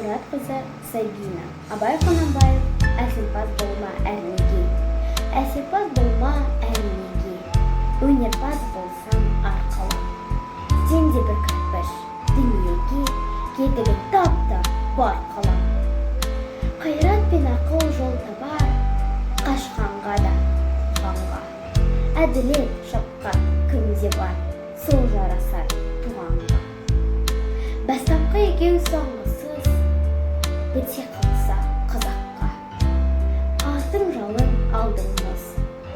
Мұратқызы Сабина. Абай Құнанбаев, «Әсемпаз болма әрнеге, әсемпаз болма әрнеге, өнерпаз болсаң арқала. Сен де бір кірпіш дүниеге, кетігін тап та бар қала. Қайрат пен ақыл жол табар қашқанға да, қуғанға. Әділет, шапқат кімде бар, сол жарасар туғанға. Бастапқы екеу соңғысыз біте қалса қазаққа, атың жалын, алдың мұз,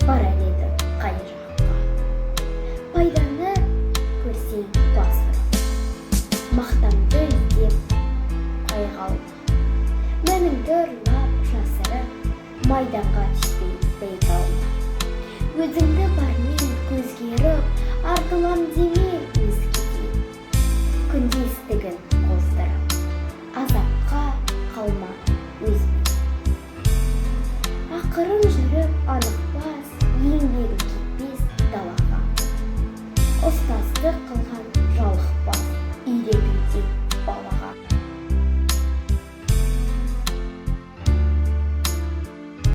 барар еді қай жаққа? Пайданы көрсең бас ұрып, мақтанды іздеп қайғы алма. Мініңді ұрлап, жасырып, майданға түспей бәйге алма. Өзіңді бармен көзге ұрып, артылам деме өзгеден. Күндестігін қоздырып, азапқа қалма өзімен. Ақырын